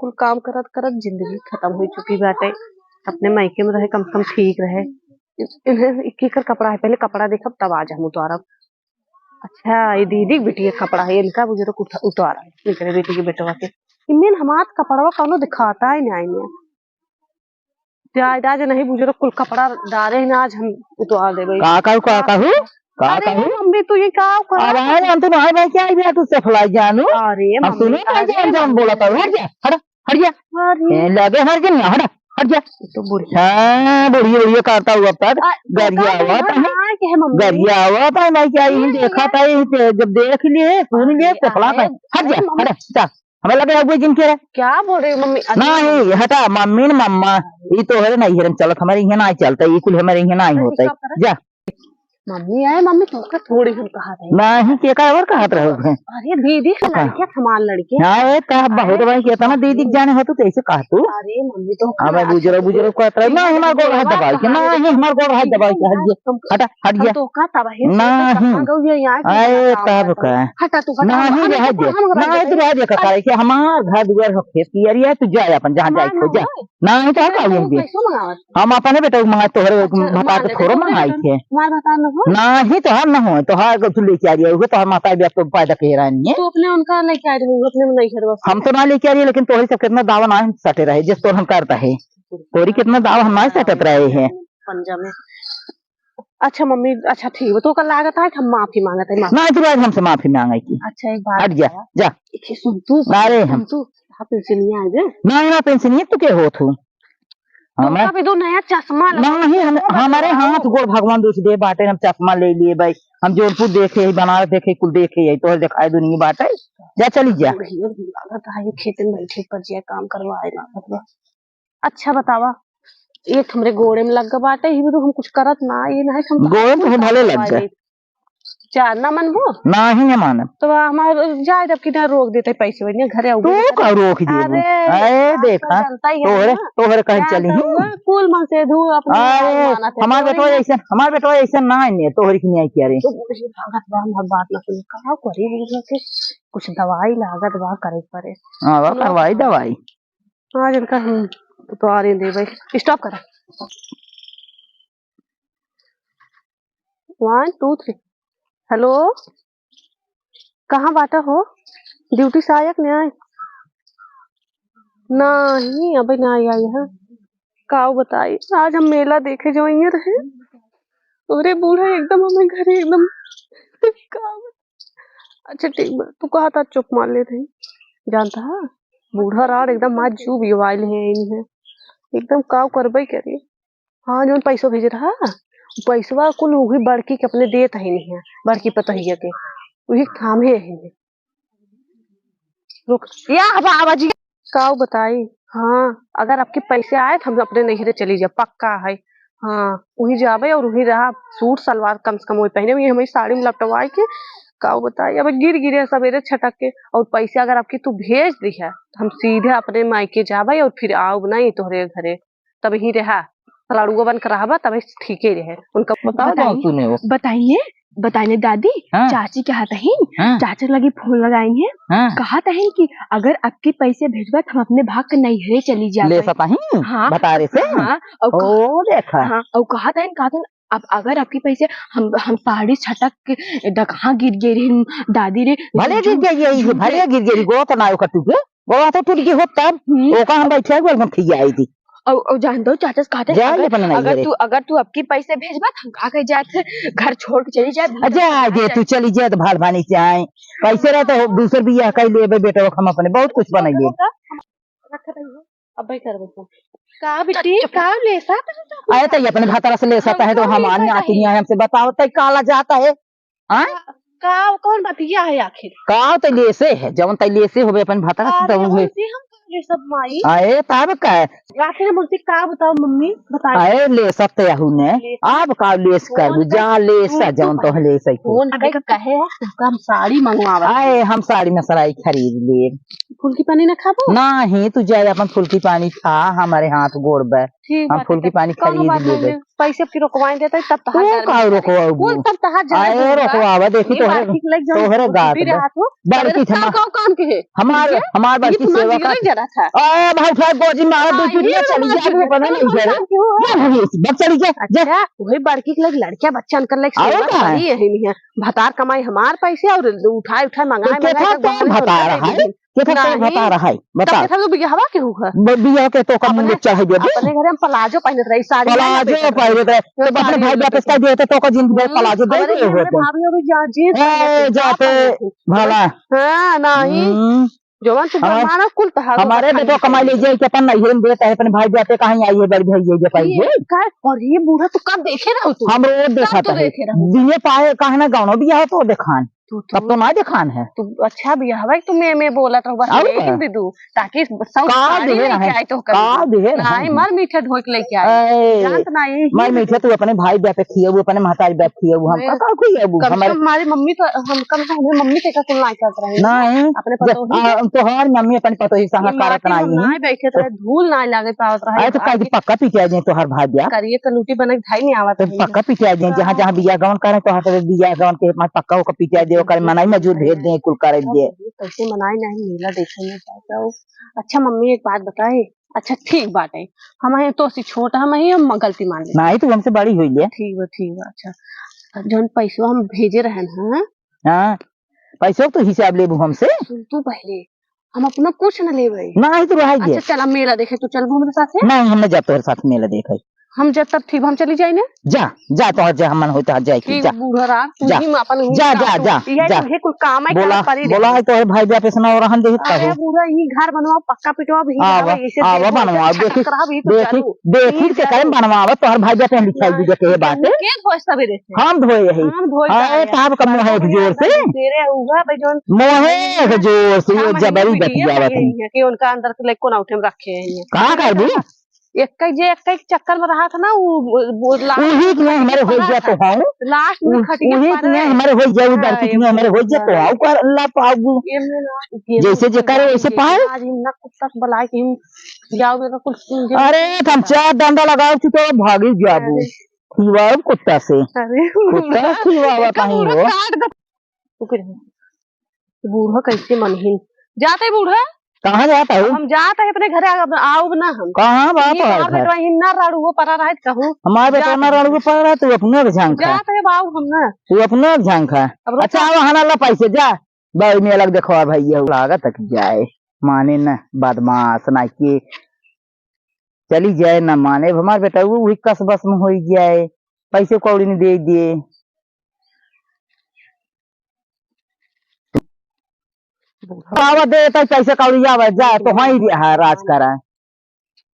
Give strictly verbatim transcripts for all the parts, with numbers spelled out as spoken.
कुल काम करत करत जिंदगी खतम होइ चुकी बाटे। अपने मायके में रहे, कम से कम ठीक रहे। इ-, इन्हें इक्की कर कपड़ा है, पहले कपड़ा देखब तब आज हम उतारब। अच्छा, ये दीदी के बेटी के कपड़ा है, इनका बुजुर्ग उठा, उतारा है, इनकरे बेटी के बेटवा के। इन्हें हमार कपड़वा कौनो दिखाता ही नहीं है। जाए, जाए, जे नहीं बुजुर्ग कुल कपड़ा डारे हैं, आज हम उतार देबे। का कहू, का कहू, का अरे कहू? मम्मी, तू ये का कर अब आए हम तो नहीं भाई, क्या आइबे तू सफलाई जानू? अरे हम मम्मी, सुने नहीं अरे जान जान मम्मी। बोला था, हट जा, हट, हट जा। अरे। ए, लगे हट जा, हट, हट जा। ये तो बुढ़िया। हाँ, बुढ़िया, बुढ़िया करता हुआ तक आ, तो गरिया का हुआ बोल था, रहा है कि है मम्मी? गरिया हुआ था, मैं क्या ये अरे देखा यार। था, ये जब देख लिए, सुन लिए, अरे, सफला था, अरे, हट जा, अरे मम्मी। हट, जा। हमें लगे हुए जिनके रहे। क्या बोल रही हो मम्मी? अरे नहीं, हटा, मम्मी न मम्मा, ई तोहरे नहीं हेरन चलत, हमारे यहाँ नहीं चलता, ई कुल हमारे यहाँ नहीं अरे, होता है। सब तरह जा। मम्मी आए, मम्मी, तोका थोड़ी हम कहा रहे। नहीं, के का और कहत रहो हैं? अरे, दीदी के का? लड़के, हमार लड़के। हाँ, ये तो बहुत अरे, भाई, कितना दीदी के जाने हो तो कैसे कह तू? अरे, मम्मी, तो अब बुजुर्ग, बुजुर्ग कहत रहे, ना, हमार गोड़ हाथ दबाई के, ना, हमार गोड़ हाथ दबाई के, हट गया। हम हटा, हट हम गया। तो का तबाही से नहीं। कहाँ गई है यहाँ के अरे, काम तब करता है। का? हटा तू, हटा, नहीं, हम रह देखो, दे। हम रह नहीं, दे। तू रह दे, का करे कि हमार घर दुआर हो, खेत की एरिया, तू जा अपन, जहाँ जाए हमार खो, ना जा। होए। नहीं, तो हमार का ना होए, होंगे? कैसे मंगावत? हम अपने बेटा को मंगाए, तोहरे अच्छा, भतार मान के लेते, थोड़ो तोहरे मंगाई बेटा थे। हमार भतार ना हो? नहीं, तोहार ना हो, तोहार अगर तू लेके आ रही हो, तोहार माता बाप तो पैदा के रहनी है। तू अपने उनका लेके आ रही हो, अपने में नहीं घर बस। हम तो ना लेके आ रही है, लेकिन तोहरे सब कितना दावा ना हम सटे रहे, जिस तोर हम करता है। तोरी कितना दावा हम ना सटत रहे हैं। पंजा में। अच्छा मम्मी, अच्छा ठीक बा, तो ओकर लागत है कि हम माफी मांगत है, माफी। ना, तू आज हमसे माफी मांगे की। अच्छा एक बात हट जा, बता। जा। एक ही सुन तू, अरे सुन हम तू, यहाँ पेंसिलिया आ गए। ना, ना, पेंसिलिया तू के होत हो? तो हमें का भी दो नया चश्मा लगा नहीं, हम, के हमारे आओ। हाथ गोड़ भगवान दूस दे बाटे, हम चश्मा ले लिए भाई, हम जौनपुर देखे ही, बनारस देखे, कुल देखे ही, तोहर देखाए दुनिया बाटे, जा चली जा। बुढ़िया भी लागत है, ये खेत में बैठे पर जिया काम करवाए लागत बा। अच्छा बतावा, एक हमरे गोड़े में लग बाटे, ये भी तो हम कुछ करत ना, ये ना है कि हम गोड़े में तो भले लग गए। जा, ना मनबो? नाही, ना मानब। तो हमार जाए जब कि ना रोक देते पैसे वैसे घरे आऊ तू का रोक देबो? अरे, अरे, आज देखा, तो जनता ही है तोहरे, ना। तोहरे कहीं चली ही। कुल मन से धू अपने अरे, मानत है, हमार तोहरे बेटवा ना। ऐसे, हमार बेटवा ऐसे ना है, तोहरे की नहीं किया रे। तो वही लागत बा, हमार बात ना सुने, का करी बुढ़िया के? कुछ दवाई लागत बा करे पड़े। हाँ, बा, करवाई दवाई। आज इनका हम उतारे देबे। Stop करा। One, two, three। Hello, कहाँ बाटा हो? Duty से आया कि नहीं आए? नहीं, अबे ना आया है। का बताई, आज हम मेला देखे जाइए रहे। अरे बूढ़ा एकदम हमें घरे एकदम का बता-, अच्छा ठीक बा, तू कहा था चुप मार ले रही। जानता है, बूढ़ा राड़ एकदम आज जू भी वाइल है, इन है। एकदम काव करबे करे। हाँ, जौन पैसो भेजे रहा, पैसवा कुल उही बड़की के अपने देत ही नहीं है, बड़की पतोहिया के। उही थामे ही नहीं। रुक, या हवा आवाजी। काव बताई? हाँ, अगर आपके पैसे आए तो हम अपने नैहरे चली जाए, पक्का है। हाँ, उही जाबे और उही रहा, सूट सलवार कम से कम वही पहने, वही हमारी साड़ी में लपटवाए के। काव बताई, अब गिर गिरे सवेरे छटक के, और पैसे अगर आपकी तू भेज दी है, तो हम सीधे अपने मायके जाबे और फिर आउब नहीं तोहरे घरे। तब ही रहा, लड़ुआ बन के रहबा, तब ठीके रहे। उनका बताओ, बताइए, बताइए, बताइए दादी, हाँ। चाची कहा तही, हाँ। चाचा लगी फोन लगाई है, हाँ। कहा तही कि अगर आपके पैसे भेजबा, तो हम अपने भाग के नैहरे चली जाबे। ले सताही? हाँ। भतारे से? हाँ, और कहा, ओ, देखा। हाँ, और कहा तही, कहा तही, अब अगर आपके पैसे हम, हम साड़ी छटक के डगहा गिर गए रही, दादी रे, भले गिर गई, यही है, भले गिर गई, गोड़ तो ना कटू के, गोड़ तो टूट गई हो तब, हम्म। ओका हम बैठे हुए, हम खिया आई थी। और, और जान दो, चाचा से कहते हैं, जाए अगर, अपने नहीं अगर घरे। तू, अगर तू आपके पैसे भेजबा, तो हम का कहे जात है, घर छोड़ के चली जाए, आ, जा दे, तू चली जाए, तो भाड़ भानी जाए। पैसे रहे तो दूसर बियाह कर लेबे, बेटा, हम अपने बहुत कुछ बनाई लेब। अबे करबे तो। का बिट्टी, चुप। का लेसा? अरे, तो ये अपने भतरा से लेसा हम है, तो कौन हमारे लेसा आती है? नहीं है, हमसे बताओ, तय काला जाता है। हाँ? का, का, कौन बतिया है आखिर? का तो लेसे है, जवन तय लेसे होबे अपन भतरा से, अरे, तो होबे। वैसे हम कर ले सब माई। अरे, तब का है? आखिर हम उनसे का बताओ मम्मी, बताइए। अरे, लेसा ते आहू ने। लेसा? अब का लेस कौन करबू? का? जा लेसा, तू, जवन तू तो लेसे को। कौन अबे का कहे है? तो हम साड़ी मंगवावा। अरे, हम साड़ी में सराई खरीद लेब। फुल्की पानी ना खाबो? नाही, तू जाए अपन फुल्की पानी खा, हमारे हाथ गोड़ बे। ठीक हम बाटे, फुल्की तब पानी कौनो खरीद बात नहीं लेबे। है, पैसे की रोकवाई देते, तब तहार तू घर में का जाए। रोकवाबू? कुल तब तहार जाए आए होगा। रोकवावा, देखी ये तोहरे, बाल्टी के लग जाओ, तोहरे तू गात पीरे बा। हाथ हो। बड़की अरे, छमा-, का, का काम के है? हमार, ये? हमार ये बड़की तो सेवा मंदिर का। जरा था। आ, भाई, उठा गोजी मारा, दो हाँ, चुटिया ये चली मंदिर जाए, वो है। पता नहीं कौन करे। काम के हो? जा भैया, बस चली जा, जा। अच्छा, वही बड़की के लग लड़किया बच्चा उनकर लग और सेवा का है? करी यही नहीं है। भतार कमाई हमार पैसे और उठाए, उठाए, मंगाए, तो मंगाए केथा के कौन बहाने भतार करके है? दे दी। केथा के कौन नहीं। भतार है? तब बता। केथा तो बियाहवा के हुआ? ब-, बियाह के तो कम अपने, लोग चढ़ाई देबे। अपने घरे हम प्लाजो पहनत रही, साड़ी नहीं पलाजो पहनत रही। पहनत रहे। तो अपने साड़ी भाई नहीं वापस पहनत कर दिए तो ओकर जिंदगी भर रही। प्लाजो दे हमारे रहे हो घर में तुम। भाभी अभी जा-, जींस ए, पहनत रही, जाते टॉप पहनत रही। भला। हाँ, नहीं। हम्म। जवन तू हमार-, बनवाना कुल तहार हमारे बखान बेटो कमाई ले जाए कि अपन नैहर में देता है, अपने भाई जाते कहाँ आई है, बड़ी भाई ये जब आई ये है। का? और ये बूढ़ा तू कब देखे रहो तू? हम रोज कब देखा तू था। देखे रहो? दिने पाए, कहे ना गाँव बियाह तो देखान। तू, तब तू तो ना देखान है। तू अच्छा बियाह है, तू मैं, मैं बोलत रहो, बस और लेकिन का? दे दू, ताकि सब का साड़ी देहे लेके रहे? आए तो का कभी। देहे रहे? नहीं, मर मीठे ढोक लेके आए। ए, जानत नहीं, मर मीठे तू अपने भाई बाप खियाबू, अपने महतारी बाप खियाबू, हम मैं का, का खियाबू? कम से हमारे कम हमारी मम्मी तो, हम कम से कम हमारी मम्मी के का कुल ना करत रहे। नहीं, अपने जब, पतोही के आ, तोहार मम्मी अपने पतोही संग ये करत माटी में नहीं। ना बैठे तो रहे, धूल ना लागे पावत रहे। अरे तो काहे कि पक्का पिटिया जाए तोहार भाई बाप? करिए कलूटी बने के धाई नहीं आवत तो रहे। पक्का पिटिया जाए, जहाँ, हाँ। जहाँ बियाह गवन करे तो हाथ बियाह गवन के मार पक्का होकर पिटिया दे, ओकर मनाई मजूर भेज दे, कुल करे दे। कैसे मनाई नहीं मेला देखे में जाता हो। अच्छा मम्मी एक बात बताए, अच्छा ठीक बाटे, हम हैं तो सी छोट हम ही हम गलती मान ले। नहीं तू हमसे बड़ी हुई ले। ठीक बा, ठीक बा। अच्छा जौन पैसवा हम भेजे रहन, हाँ? हाँ, पैसवा तो हिसाब लेबू हमसे। सुन तू पहले, हम अपना कुछ न लेबे। नहीं तो रह गए। अच्छा चला मेला देखे, तू चल हमरे साथे। नहीं, हम न जाब तोहरे साथ मेला देखे। हम जब तब ठीक, हम चली जाई ने। जा, जा, तोहर जा, मन होई तोहर जाए के, ठीक, जा। बूढ़ा राम, तू जा। ही में अपन ही जा, जा, जा, इहे जा। इहे कुल काम है, बोला, काम करी बोला दे। है तोहरे भाई बाप ऐसा ना हो रहन दे, अरे कहू। बूढ़ा, यही घर बनवाओ, पक्का पिटवाओ, भी आवा, जावे, ऐसे आवा, देखो, बनवाओ, अच्छा देखी, टकराव, ये तो देखी, चालू। देखी, ये के चालू। करे बनवावे, तोहर भाई बाप लिखाई दी के बात है। के धोए सवेरे से? हम धोए यही। हम धोए हाँ, जाए। तब कम है एक जोर से। तेरे हुआ भाई जोन मोहे एक जोर से, ये हाँ, जबरी ये बतियावत है। है कि उनका अंदर के लेको ना उठे में रखे हैं ये। का करबू? एक कई जे एक कई चक्कर में रहा था ना, वो, वो, वो लास्ट उही के में हमारे हो पड़ा गया था। तो हाँ। लास्ट में उ-, खटिया उही पर के है। हमारे हो गया, वो हाँ, बड़की के हमारे हो गया तो हाँ। आओ कर अल्लाह पाबू। ये में ना, ये जैसे में जे करे वैसे पाए। आज हम ना कुछ तक बलाए कि हम जाओ मेरा कुछ सुन के। अरे, तो हम चार डंडा लगाओ, तू तो भागी जाबू। अरे। खिवाओ कुत्ता से। अरे, कुत्ता खिवावा देखा कहीं पूरा हो। काट दे। रुक जा। बूढ़ा कैसे मनहीन। जाते बूढ़ा? कहाँ जाता हो? हम जाता है अपने घरे, अब आउब ना हम। कहाँ बाप ये है कहाँ घर? बेटवा ही ना राड़ू वो परा रहे कहूँ। हमारे बेटवा जाते ना हैं। राड़ू वो परा रहे, तू अपने के झांखा। जाते हैं बाबू हम ना। तू अपने के झांखा। अब रुक अच्छा, जा। आवा हना ला पैसे जा। बाई में अलग देखो भाई, ये लागत है कि जाए। माने न बदमाश ना के चली जाए ना माने, अब हमार बेटा वो वही कस बस में होई जाए, पैसे कौड़ी नहीं दे दिए। आवा दे तो पैसे कौड़ी आवा जा, तो वही रहा राज करा,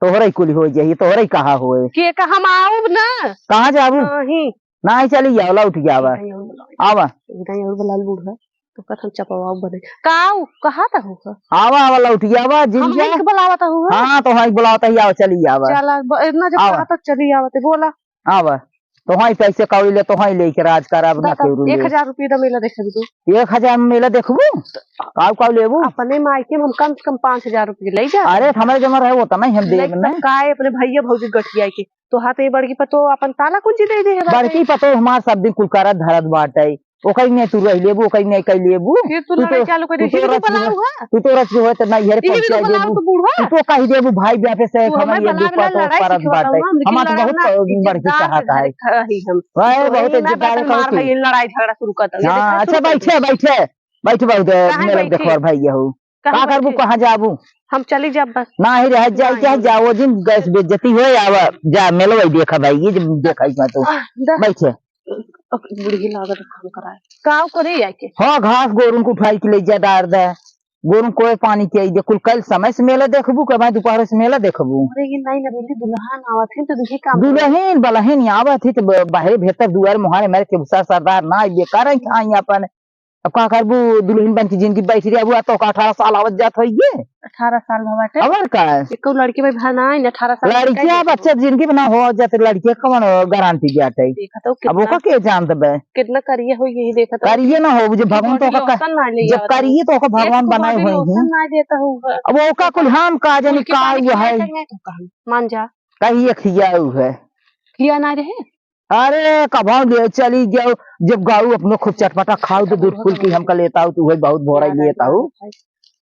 तोहरे कुल हो जाई, तोहरे कहा होए। के का हम आउब ना? कहाँ जाबू? नहीं। नहीं चली जाओ, लौट जावा। इधर ही और बुलाओ। आवा। इधर ही और बुला ले बूढ़ा। तो कथन चपवाओ बने। काऊ, कहा था हो? आवा, आवा, लौट आवा, जिन हम जा। एक बुलावा था हो। हाँ, तो हाँ, बुलावा था, आवा, चली आवा। चला, ब-, इतना जब आवा। कहा था, चली आवा, ते बोला। आवा। तो हाँ, पैसे कौड़ी ले, तो हाँ, लेके राज कराब ना बता, केवरू ले। एक हजार रुपये दा मेला देखे भी तू। एक हजार में मेला देखबू? काऊ, काऊ लेबू? अपने मायके में हम कम से कम पाँच हजार रुपये ले जा। अरे, हमारे जमा रहे, वो तो नहीं, हम देब नहीं। काय अपने भैया भौजी गठिया के। तो हाँ, तो ये बड़की पतो अपन ताला कुंजी दे दे है बाटे। बड़की पतो हमार सब दिन कुल करत धरत बाटे। ओकरी में तू रह लेबू, ओकरी में कह लेबू। फिर तू तू लड़ाई तो, चालू कर दे, तू तो इही रच बुलाऊ है। तू तो रच जो है तो नहीं, हेरे इही पहुंचा बुलाऊ देबू। तो बूढ़ा। तू तो कह देबू, भाई ब्याह पे से तू हमारे हमारे ये बना दुख बना पातो लड़ाई परत छिछोड़ा बाटे। हुआ, हम लेकिन हमार तो लड़ाई बहुत ना, बड़की इज्जतदार चाहत है। है, है ही हम। वह तो बहुत यही ना इज्जतदार बाटे, कहती। लड़ाई झगड़ा शुरू कर दे। हाँ, देखो, अच्छा, शुरू कर बैठे, दे। बैठे, बैठ बहुत काहे मेला बैठे? देखो और भाई यहू। कहाँ का करबू, बैठे? कहाँ जाबू? हम चली जाब बस। ना ही रह जाए, नहीं, चाहे नहीं। जाओ, जिन गैस बेइज्जती होए, आवा, जा, मेलवा ही देखा भाई, ये जो देखा इसमें तो। आह, दा। बैठे। अब बूढ़ी लागत काम कराए। काव करे आके? हाँ, घास गोरुन को उठाई के ले जा डार दे। गोरुन कोई पानी के आई दे। कुल कल समय से मेला देखबू, के भाई दोपहर से मेला देखबू? अरे, ये नहीं ना, बेटी, दुल्हन आवत है, तो देखी काम करे। दुल्हन, बलहन आवत है, तो ब-, बाहरे भीतर दुआर मुहारे मेरे के सर सरदार ना आई, बेकार है, खाई अपन। अब का करबू, दुल्हन बन के जिंदगी बैठ रही, अब तो का अठारह साल आवत जात होइए। अठारह साल भवा बाटे। और का? एको लड़की भाई भा ना आइन, अठारह साल लड़किया बच्चा जिंदगी बना हो जाते, लड़किया कौन गारंटी जाते? देखा तो अब कितना, ओका के जान देबे? कितना करिया हो, यही देखा तो। करिए ना हो, जो भगवान तो ओका, जब करिए तो ओका भगवान बनाए होई ही। ना देता होगा। अब ओका कुल हम का जानी का वो है। मान जा। कहिए खियाऊ है। खिया ना रहे। अरे, कभाव ले चली जाओ, जब गाऊ अपनो खूब चटपटा खाऊ, तो दूध फूल की हमका लेता हूँ, तू वही बहुत भोरा लेता हूँ।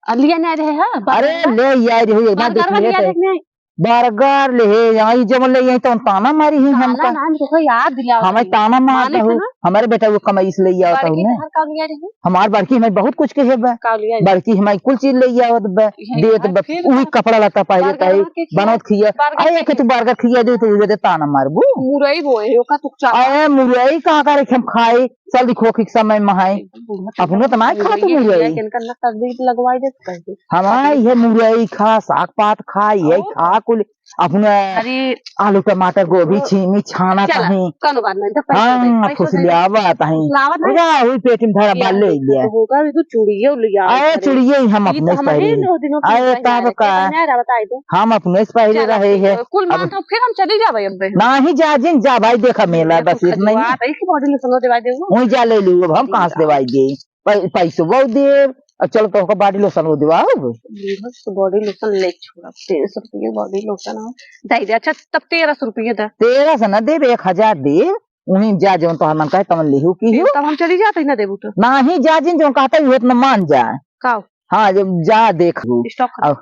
आ, लिया ना रहे, हाँ, अरे, बर्गर ना? ले आई रही, एक बार बर्गर देख वाली लेते। याद नहीं? बर्गर ले हे, यहाँ ई जब ले आई, तो ताना मारी ही ताना हमका। ना, हमको कोई याद दिला हमें रही। ताना मारता मालिक है हूँ, ना? हमारे बेटा वो कमाई से ले आवता बड़की हूँ ना। घर का लिया रही? हमार बड़की हमें बहुत कुछ के है बा। का लिया रही? बड़की हमें कुल चीज ले आवत बा, ये देत बात बा, फिर उही बात। कपड़ा लता पहरे बर्गर ताई, के खिया, बनौत खिया। बर्गर अरे, के के तू बर्गर खिया दे, तो उहे दे ताना मारबू। मुरई बोए, ओका तुक चाटा। अरे, मुरई कहाँ करे हम खाई? सर्दी खोखी के समय में है। बुढ़ा तो अपनो तो ना खात मुरई मुरई। खिया के इनका ना सर्दी लगवाई दे, तो कह दे। हमार ये मुरई खा, साग पात खा, ये और? खा कुल। अपने अरे। आलू, टमाटर, गोभी, हाँ। छीमी, छाना चला, कहीं। कौनो बात नहीं, तो पैसा दे, हाँ, पैसा दे। फुसलियावा तहीं। फुसलावा नहीं। ओजा हुई पेट में धरा बा, ले ले। तो होगा, ये तो चूड़िए लिया अरे, करे। चूड़िए ही हम ये अपने तो से हमारे पहरे। इन दिनों की अरे, नहीं तब आए, का? तो नहीं आ रहा, बताए दो। हम अपने से पहरे चला, रहे हैं। कुल अब मान तो फिर हम चली जाबे अब। ना ही जा जिन जा भाई, देखा मेला बस इतना ही। बात है कि body lotion देवाई देबो। वहीं जा ले लू, अब हम कहाँ से देवाई दे? पै-, पैसो बहुत देब, और चलो तोहका body lotion वो देवाब। बूढ़ा से body lotion ले छोड़ा, तेरह सौ रुपये body lotion है। दे दे, अच्छा, तब तेरह सौ रुपये दे। तेरह सौ ना देब, एक हजार देब, वहीं जा जवन तोहर मन कहे तवन लेहू की हो। तब हम चली जाते ही ना देबू तो। नाही जा जिन जवन कहता है, वो इतना मान जा। का? हाँ, जब जा देख लू। Stop कर। अब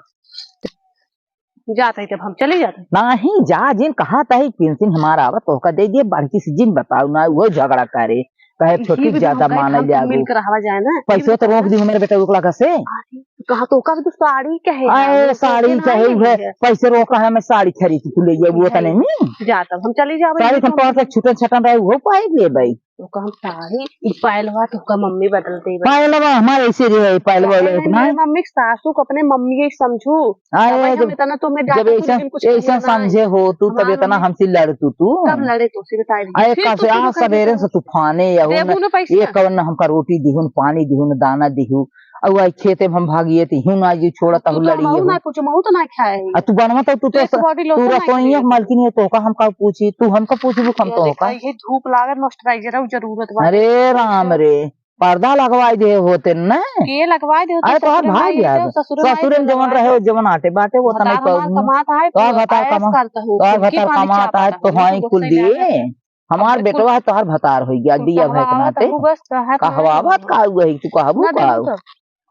जात है तब हम चली जात है। नाही जा जिन कहत है, पेंशन हमारा आवत, तोहका दे दिए, बड़की से जिन बताओ ना, वो झगड़ा करे, कहे ये छोटी भी ज्यादा हम कहे माने हम ले आगू। मिलकर हवा जाए ना। पैसो तो रोक दी हमारे बेटा ओकला का से। अरे, कहा तो ओका भी तो साड़ी कहे है, अरे, वो तो साड़ी ना कहे आई हुए, है। पैसे रोका है, मैं साड़ी खरीद के ले जाए, वो तने में। जा तब हम चली जाबे, साड़ी ये तो तो तोर से छुटन छटन रहे, वो पाए ले भाई। तो कहम साड़ी, ई पायलवा तो का मम्मी बदल देबे। पायलवा हमारे ऐसे रहे, पायलवा काहे वाला नहीं इतना। मेरे मम्मी के सासू को अपने मम्मी ही समझू। अरे, तब हम जब, इतना तो मैं जब ज्यादा ऐसा, कुछ, कुछ ऐसा नहीं समझे हो तू, तब हमार इतना मम्मी हमसे लड़तू तू। कब लड़े तो से बताई दीजिए। अरे, फिर कसे तू आ क्यों सवेरे कहते से हो? तूफाने या हो देबू ना, ना पैसा। एक कवन ना हमका रोटी दिहु, न पानी दिहु, न दाना दिहु। अउ आई खेते में हम भागिए ती हिउ ना जी छोड़ा तू तहु तो लड़ी महू हो। ना कुछ, महू तो ना खाए। आ तू बनवा तो तू तो एक स-, body lotion तू ना रसोइया खाए। मालकिन है, तोहका हम का पूछी, तू हमका पूछबू, हम ये तोहका। देखा, ये धूप लागत, moisturizer जरूरत बा। अरे राम रे, पर्दा लगवाई दे होते न। के लगवाई दे होते, अरे तोहार ससुरे भाई माई यार, है, ससुरे माई ससुरे में जवन लगवाई रहे, दे। जवन आटे बाटे, वो भतार तने हमार कौन कमात है, तोहार तो भतार ऐश कमा-, करता हूँ, तोहार फुल्की भतार पानी कमात चापता है, हूँ, तो हाँ, तो कुल गुस्से दिए। जाता है। हमार अब बेटवा है, तोहार भतार होइ गया, दिया भाई के नाते। कहवावत हूँ, बस कहत हूँ, कहवावत का हुआ है, तू कहबू ना का? देबू तो।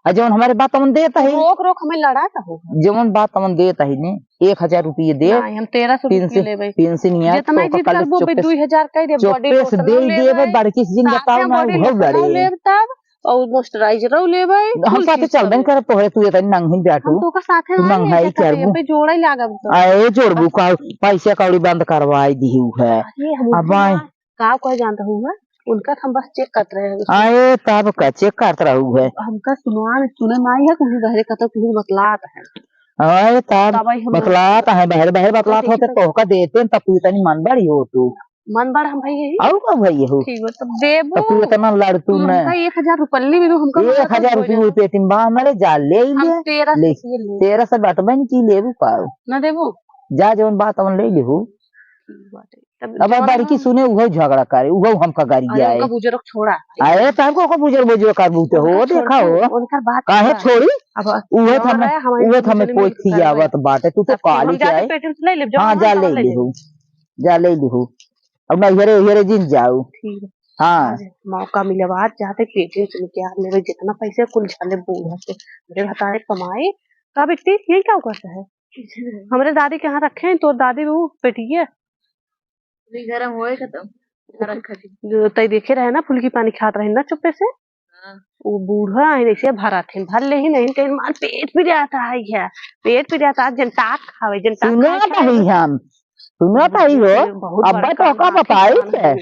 आ जौन हमारे बात तमन देत ही। रोक, रोक, हमें लड़ा का हो। जौन बात तमन देत ही ने, एक हजार रुपये दे। नहीं, हम तेरह सौ रुपये पेंशन, लेबे। पेंशन यार, जितना तो जिद कल करबो, चुप्पे से, दुई हजार कह दे, चुप्पे से दे देबे, बड़की से जिन बताओ ना, उहो लड़े। लेब तब, और moisturizer लेबे, हम कुल साथे चीज चलबे लेबे। करब, तोहरे तू इतनी नंगही जाटू। हम तो का साथे तू ना नंगही लेके करबू। पे जोड़े लागब तो। आए जोड़बू का, पैसा कौड़ी बंद करवाई दिहू है। अरे, हम अब आए। का कहे जानत हुआ? उनका हम बस check करत रहे हैं। आए, तब का check करत रहू है? हमका सुनवा में सुने में आई है, कुछ बहरे कतौ कुछ बतलात है। आए, तब तब आई हम बतलात है, बहरे, बहरे बतलात होते तो तोहका देते, तब तू इतनी मन बड़ी हो तू। मन बड़ हम भई यही। और का भई हो? ठीक बा, तब देबू। तब तू इतना लड़तू तू न। हमका एक हजार रुपये भी दो, हमका एक हजार रुपये पेटी में बा, हमारे जा ले ही हम ले। तेरह सौ ले। रुपये ले। तेरह सौ बटबन की लेबू का? ना देबू। जा जौन बात तमन ले लेहू। ठीक बाटे। तब अब जौन बड़की हम सुने, उहो झगड़ा करे, उहो हमका गारी अरे, आए। उनका बुजुर्ग छोड़ा। अरे, तो हमको ओकर बुजुर्ग बुजुर्ग कर बोलते हो, उनका देखा छोड़, हो। उनकर बात काहे छोड़ा। छोड़ी? अब उहे जौन तो हमें, रहे, हमारी उहे तो हमें जमीन कोई में खियावत बाटे, तू तो तब काली हम के जाके आए। पेटी में से ले लेब, जौन हाँ, हम जा तौन ले ले लेब। लिहू, जा ले लिहू। अब ना हेरे, हेरे जिन जाऊ। ठीक है। हाँ। आज मौका मिले, आज जाते पेटी में से निकाल लेबे, जितना पैसा कुल झले बूढ़ा से। मेरे भतारे कमाए, का बेटी, ये क्या करता है? हमरे दादी के यहाँ रखे हैं, तोर दादी वो पेटिया। अभी गरम होए खत्म। रखा थी। जो तई देखे रहे ना, फुल्की पानी खात रहे ना चुप्पे से। हाँ। वो बूढ़ा है, ऐसे भरा थे, भर ले ही नहीं, कहीं मार पेट पिरात है, पेट पिरात है, जनता खावे, जनता सुना खाए, खाए। नहीं हम, सुना बहुत नहीं हो, बहुत अब बड़का तो का बात है, बताई खाना है।